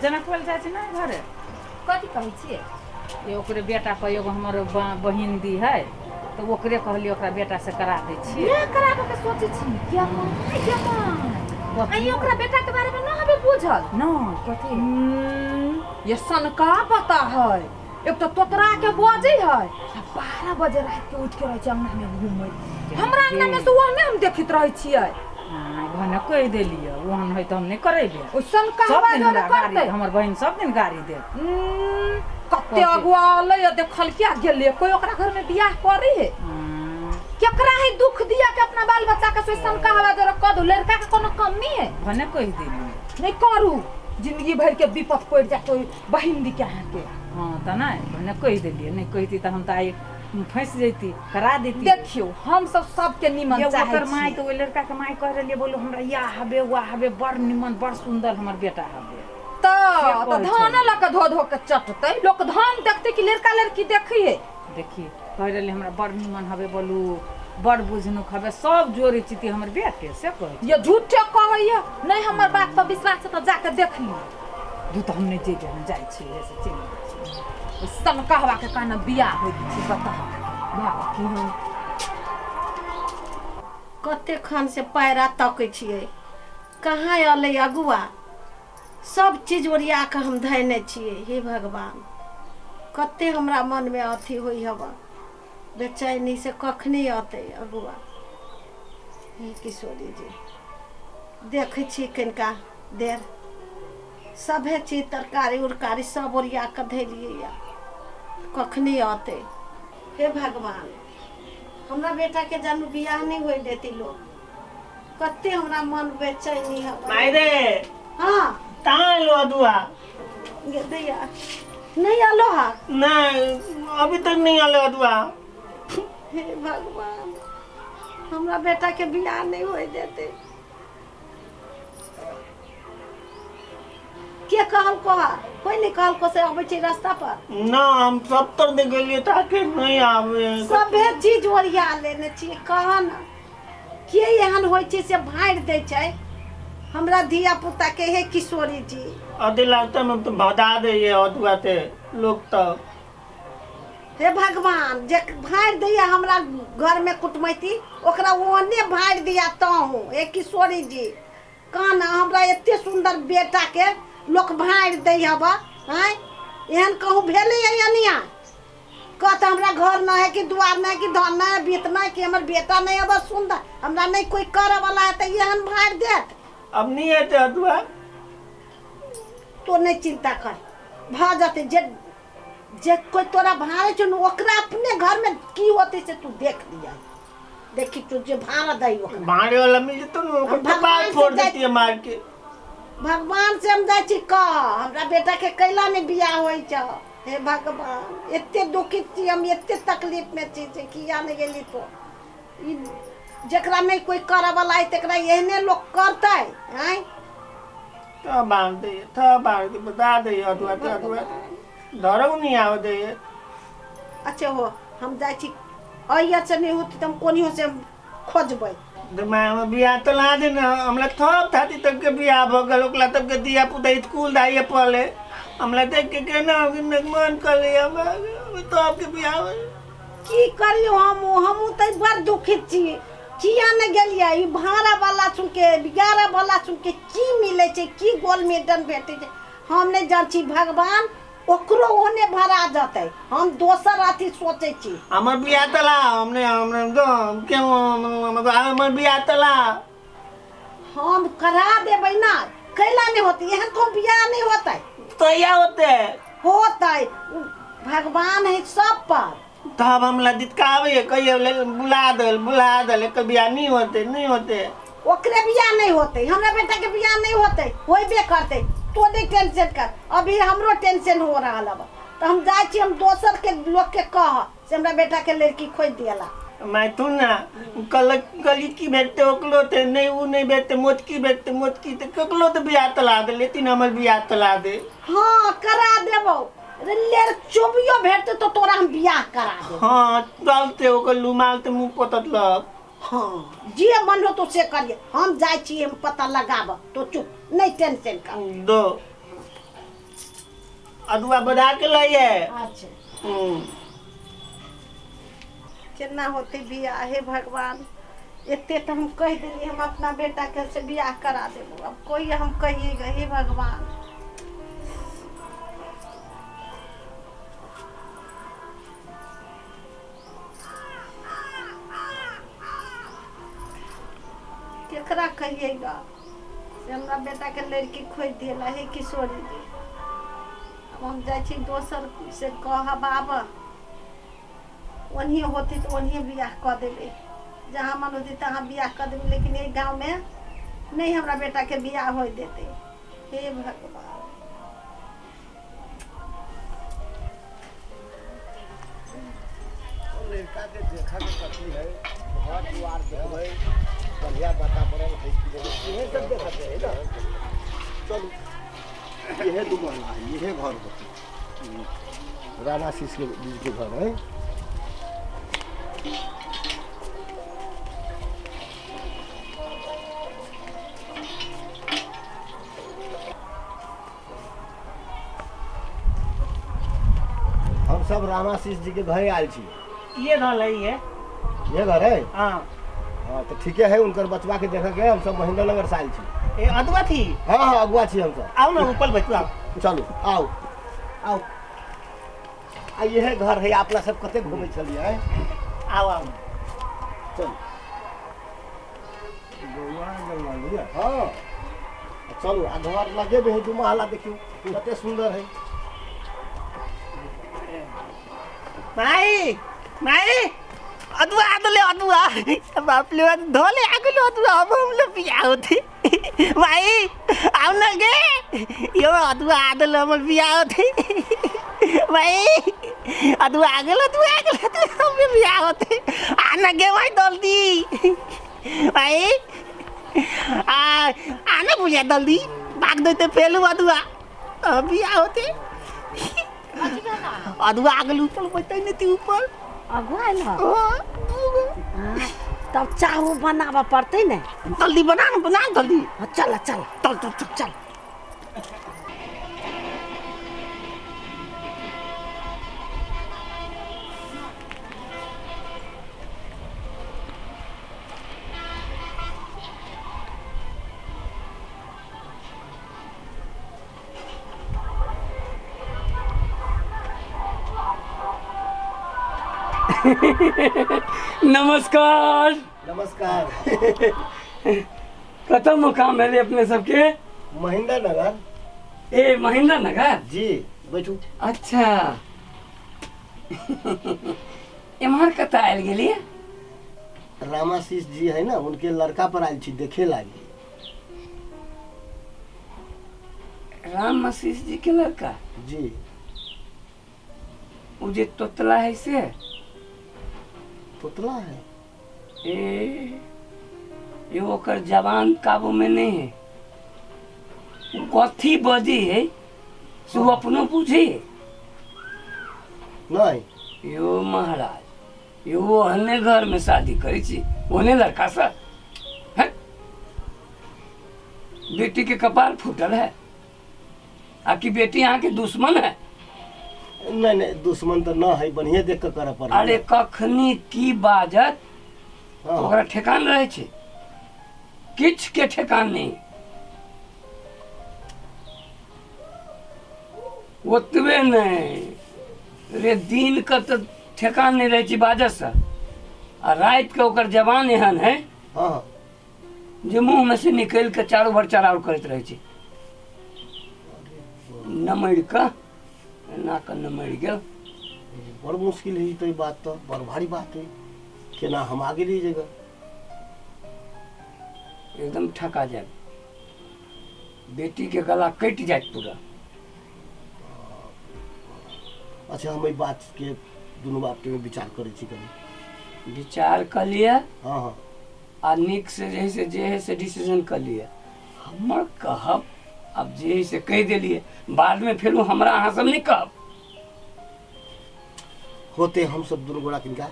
जनक बोल चाची नहि घरे। कथी कहै छियै? ये ओकरे बेटा पर एगो हमर बहिन दी है, तऽ ओकरे कहलियै ओकरा बेटा से करा दै छियै। बियाह कराबऽ के सोचै छी क्या माँ, क्या माँ? कथी? अहीं ओकरा बेटा के बारे में न हबे बुझल? नहि, कथी? ये सनका पता है, एक तो तोतरा के बजै है आ 12 बजे राति के उठि के रहै छै अंगना में घूमै। हमरा अंगना में से ओहने हम देखैत रहै छियै। भने कहि देलियै, ओहन है तऽ हम नहि करेबै। ओ सनका सब दिन जरे हमरा गाड़ी, करतै। हमर बहिन सब दिन गाड़ी देत। कते अगुआ अलै आ देखल किया गेलै, कोई ओकरा घर में बियाह करै है? केकरा है दुख दिया के अपना बाल बच्चा के सोच सनका हवा जरा कह दो, लड़का के कोनो कमी है? भने कहि देलियै। नहीं करू, जिंदगी भर के विपद पड़ जात ओहि बहिन दी के अहाँके। हँ तऽ नहि, भने कहि देलियै, नहि कहिती तऽ हम तऽ आइ फँसि जैती, करा देती। देखियौ, हम सब सबके निमन ये चाहै ओकर माय छी। तऽ ओहि लड़का के माय कहि रहलियै, बोलो हमरा या हबे वा हबे, बड़ निमन बड़ सुंदर हमर बेटा हबे। तऽ से तऽ कहै धान छलै। लऽ कऽ धो धो के चटतै लोक, धान देखतै कि लड़का लड़की देखै है? देखी कहि रहलियै हमरा बड़ निमन हबे, बोलू बड़ बुझनुक हबे, सब जोड़ै चिती हमर बेटे, से कहै ये झूठे कहैया। नहीं हमर बात पर विश्वास है तऽ जाके देख लियौ। दू तऽ हम नहि जेबै, हम जाइ छियै से चलि जाइ छियै। ओहि सनकहवा के कहना बियाह होइ छै, बताह भाव की हम कते खन से पैरा तकै छियै, कहाँ अलै अगुआ? सब चीज ओरिया कऽ हम धयने छियै। हे भगवान, कते हमरा मनमे अथी होइ हब बेचैनी से, कखनी अतै अगुआ? हे किशोरी जी, देखै छी कनिका देर, सभे चीज तरकारी उरकारी सब ओरिया कऽ धैलियै यऽ, कखनी अतै? हे भगवान, हमरा बेटाके जानू बियाह नहि होइ देती लोक, कते हमरा मन बेचैनी हब। माय रे। हाँ। कहाँ एलो अदुआ? गे दैया, नहीं आलो हा? नहीं, अभी तक नहीं आलो अदुआ। हे भगवान, हमरा बेटा के बियाह नहीं होय देते। के कहल को? कोई नहीं कहल को से अबै छै रास्ता पर? ना, हम सब तर दे गेलिए ताके नहीं आवे। सभे चीज ओरिया लेने छियै, कह न के एहन होइ छै से भाड़ि दै छै हमरा धिया पुता के। हे किशोरी जी, अदे लागता में तो भदा दे ये अदुआ ते लोग तो। हे भगवान, जे भाड़ि दैया हमरा घरमे कुटमैती, ओकरा ओहने भाड़ि दिया तहूँ। हे किशोरी जी, कहना हमरा एते सुन्दर बेटाके लोक भाड़ि दै हब आँय, एहन कहूँ भेलै अनिया? कह तऽ हमरा घर न है कि दुआर न है कि धन न है बीत न है कि हमर बेटा नहीं है बस सुन्दर, हमरा नहीं कोई करऽ वाला है तऽ एहन भाड़ि देत? अब नहीं हेतै अदुआ। तो नहीं चिंता कर, भऽ जेतै। जे जे कोई तोरा भाड़े छौ ने, ओकरा अपने घर में की होतै से तू देख लिया। देखी तू जे भाड़ा दही ओकरा भाड़े वाला मिल जेतौ ने, ओकर हम भगवान कपार से फोड़ जाइ- देतियै मार के। भगवान से हम जाइ छी कह, हमरा बेटा के कैला नहि बियाह होइ छौ? हे भगवान, एते दुखित छी हम, एते तकलीफ में छी जे किया नहि गेली तो। ई जकरा नहि कोई करऽ वाला है तकरा एहने लोक करतै आँय? थप बाँध दैए, थप बाँध दे, बता दैए अदुआ ते अदुआ धरौ नहीं आवे दैए। अच्छा हो, हम जाइ छी, अइया से नहि होतै तऽ हम कोनियो से खोजबै। दिमाग में बियाह तो ला दे ना हमला, थप थाती तब के बियाह भ गेल ओकला, तब के दिया पुता स्कूल दाइए पढ़ले, हमला देख के केना मन कर लिया तब के बियाह। की करियो, हम हमहूँ तऽ बड़ दुखित छी। किया नहि गेलियै? ई भाड़ा वाला सुन के, बिगाड़ा वाला सुन के की मिलै छै, की गोल्ड मेडल भेटै छै, हम नहि जान छी। भगवान ओकरो ओहने भरा जेतै, हम दोसर अथी सोचै छी। हमर बियाह तला हमने हमने दो क्यों हमर बियाह तला? हम करा देबै ना, कैला नहि होतै? एहन को बियाह नहि होतै। तैया होते? होतै, भगवान है सब पर। तब हमला दितकावे कहियो बुला दल, बुला दल, एकर बियाह नहीं होते, नहीं होते। ओकरे बियाह नहीं होते, हमरा बेटा के बियाह नहीं होते, होबे करते। तो नहीं टेंशन कर, अभी हमरो टेंशन हो रहा अब। तो हम जाइ छी, हम दोसर के लोग के कह से हमरा बेटा के लड़की खोज दियला। मैं तू ना कल गली की भेटते ओकलो ते नहीं, उ नहीं भेटते, मोटकी भेटते, मोटकी ते ककलो ते बियाह तला दे, लेकिन हमर बियाह तला दे। हाँ, करा देबो रे, लेर चोबियो भेटते तो तोरा हम बियाह करा देबो। हाँ, चलते ओकर लुमाल ते मुंह पोतत लग। हाँ, जे मन हो तो से करिए, हम जाइ छी, हम पता लगाब, तो चुप, नहीं टेंशन कर। दो। अदुआ बना के लइए। अच्छा। केना होतै बियाह? हे भगवान, एते तऽ हम कहि देलियै, हम अपना बेटाके से बियाह करा देबो। अब कोई हम कहिएगा? हे भगवान। केकरा कहिएगा से हमरा बेटाके लड़की खोजि देला? हे किशोरी जी, अब हम जाइ छी दोसर से कहब, आब ओनहिए होतै तऽ ओनहिए बियाह कऽ देबै, जहाँ मन होतै तहाँ बियाह कऽ देबै, लेकिन एहि गाँवमे नहि हमरा बेटाके बियाह होइ देतै। हे भगवान। लड़का के देखा के कथी है, घर द्वार देखबै, बढ़िया वातावरण है कि नहीं, इहे सब देखते है ना। चलू, इहे दू महला है, इहे घर होते राणा शीश के बीच के घर है। हम सब रामाशीष जी के घरे आयल छी। ये रहल है ये। ये घर है? हाँ। हाँ, तो ठीके है। उनकर बचवा के देखे के हम सब महेंद्र नगर से आयल छी। ए अदुआ थी? हाँ हाँ, अगुआ छी हम सब। आओ ना, ऊपर बैठू आप। चलू, आओ आओ। आ इहे घर है। अपना सब कते घूमै छलियै। आओ आओ। चलू। हाँ, चलू। आ घर लगे में है, दू महला, देखियो कते सुंदर है। माई, माई, अदुआ आदले, अदुआ बाप ले धोले आ गेलो अदुआ। अब हम लोग बियाह होते। माई, आओ ना गे, यो अदुआ आदले, हमर बियाह होते। माई, अदुआ आ गेल, अदुआ आ गेल, अदुआ, हम बियाह होते। आ ना गे माई, जल्दी माई, आ आ ना बुझा, जल्दी भाग देते फेलू अदुआ, बियाह होते। अदुआ आ गेल, ऊपर बैठे नहीं थी ऊपर। अगुआ आयल हँ? हाँ। तब चाह बनाबऽ पड़तै ने। जल्दी बना ना, बना जल्दी। हाँ, चल चल। चल चल चल। चल। नमस्कार। नमस्कार। कतऽ मुकाम भेलै अपने सबके? महेंद्र नगर। ए, महेंद्र नगर। जी, बैठू। अच्छा, एम्हर कतऽ आयल गेलियै? रामाशीष जी है ना, उनके लड़का पर आयल छी देखे लागी। राम आशीष जी के लड़का? जी। उ जे तोतला है से? तोतला है? ए, ये ओकर जबान काबू में नहीं है। उ कथी बजी है से उ अपनो बुझे नहीं। यो महाराज, यो ओहने घर में शादी करै छी, ओहने लड़का से हैं? बेटी के कपार फूटल है आ कि बेटी अहाँ के दुश्मन है? नहीं नहीं, दुश्मन तो न है, बढ़िया देख के करे पड़े। अरे, कखनी की बाजत ओकरा ठेकान रहै छै? किछ के ठेकान नहीं। ओतबे नहि रे, दिन के तऽ ठेकान नहि रहै छै बाजत से, आ राति के ओकर जबान एहन है जे मुंह में से निकलि के चारू भर चराउर करैत रहै छै। नमरि कऽ एना कऽ नमरि गेल। बड़ मुश्किल है तो, ई बात तो बड़ भारी बात है। केना हम आगे ली जगह। एकदम ठका जायब, बेटी के गला कटि जायत पूरा। अच्छा, हम ई बात के दुनू बाप के विचार करै छी कनी। विचार कऽ लिअ। हाँ हाँ। आ नीक से जे है से जे है से डिसीजन कऽ लिअ। हमर कहब आब जे है से कहि देलियै, बादमे फेर हमरा अहाँ सब नहि कहब। होते, हम सब दुनू गोरा किनका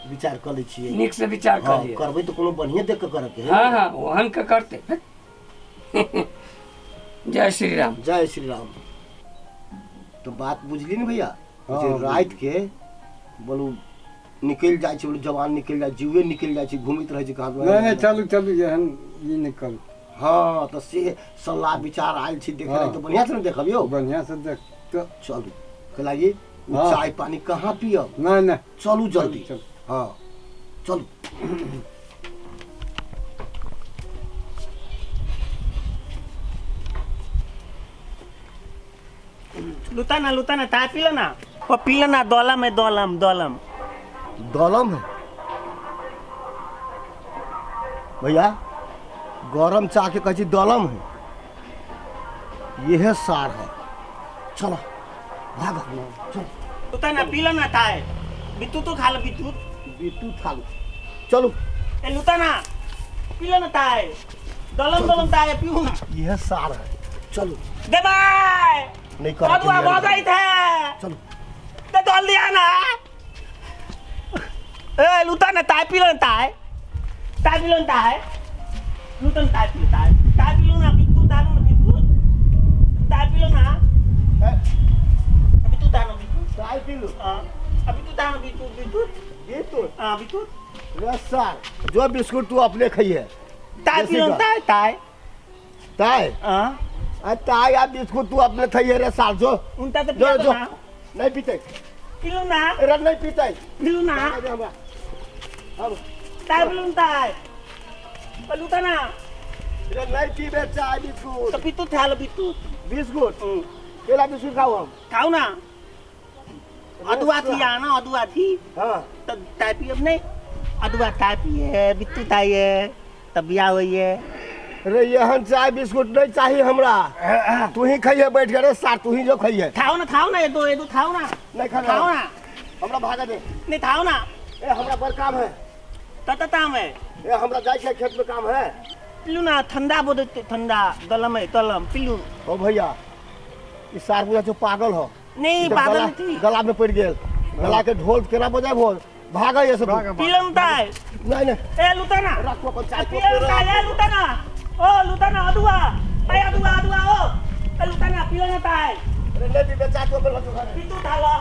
विचार कऽ लै छियै। नीक से विचार कऽ हाँ लिअ। करबै तऽ कोनो बढ़िया देख के करे के है। हाँ हाँ, ओहन के करते। जय श्री राम। जय श्री राम। तो बात बुझली ने भैया? हाँ, जे बुझली। राति के बोलू निकलि जाइ छै, बोलू जवान निकलि जाइ, जीवे निकलि जाइ छै, घुमैत रहै छै कहाँ। नहीं नहीं, चलू चलू, एहन ई नहीं करू। हाँ तऽ से सलाह विचार आयल छी देखे हाँ। तऽ बढ़िया से ने देखब यौ। बढ़िया से देख तो। चलू कहला जी, उ हाँ। चाय पानी कहाँ पियब? नहीं नहीं, चलू जल्दी। चलू। हाँ चलू। लुता ना, लुता ना, चाय पी लो ना, वो पी लो ना। दौलम है, दौलम, दौलम। दलम है भैया, गरम चाह के कहै छी दलम है, यह सार है। चलो भागो चलो। लुता ना, पी लो ना चाय, बिट्टू तो खा लो, बिट्टू। बिट्टू खा लो, चलो। ए लुता ना, पी लो ना चाय, दलम दलम चाय पीऊ ना। यह सार है, चलो। दे बाय नहीं कर अदुआ बजाई थे। चलो दे दल दिया ना। ए लुता ना, चाय पी लो ना, चाय चाय पी लो ना, चाय लुता ना, चाय पी लो, चाय चाय पी लो ना, बिट्टू दानो ना, बिट्टू चाय पी लो ना, बिट्टू दानो, बिट्टू चाय पी लो। हाँ, अभी तू दानो, बिट्टू, बिट्टू। बिट्टू। हाँ बिट्टू। रे सार, जो बिस्कुट तू अपने खाइए। चाय पी लो, चाय चाय ताय। हाँ आ ताय आ बिस्कुट तू अपने खाइए रे सार, जो उनता तो जो पिया दो जो ना। नहीं पीते। पी लो ना। अरे नहीं पीते। पी लो ना। अब चाय पी लो ना, चाय लुता ना। अरे नहीं पीबे चाय बिस्कुट। तो बिट्टू खा लो, बिट्टू। बिस्कुट केला बिस्कुट खाओ हम। खाओ ना, अदुआ थी आना, अदुआ थी। हाँ तो चाय पियब नहीं, अदुआ चाय पिए, बिट्टू चाय है तब बियाह होइए। अरे एहन चाय बिस्कुट नहीं चाहिए हमरा, तू ही खाइए बैठ के रे सार, तू ही जो खाइए। खाओ ना, खाओ ना, ये दो खाओ ना। नहीं खाना। खाओ ना। हमरा भागा दे। नहीं खाओ ना। ए हमरा बड़ काम है। तत काम है। ए हमरा जाय के खेत में काम है। पीलू ना, ठंडा बोल, ठंडा दलम है, दलम पीलू। ओ भैया, ई सार बुझा जो पागल हो। नहीं पागल नहीं थी, गला में पड़ गेल, गला के ढोल केना बजाय भोल भागा ये सब। पीलू ताय। नहीं नहीं। ए लुता ना, रखो अपन चाय। पीलू ताय, ए लुता ना, ओ लुता ना, अदुआ ताय, अदुआ अदुआ, ओ ए लुता ना, पीलू ना ताय। अरे नहीं पीबे चाय, तो अपन रखो घर। पीतू थाला।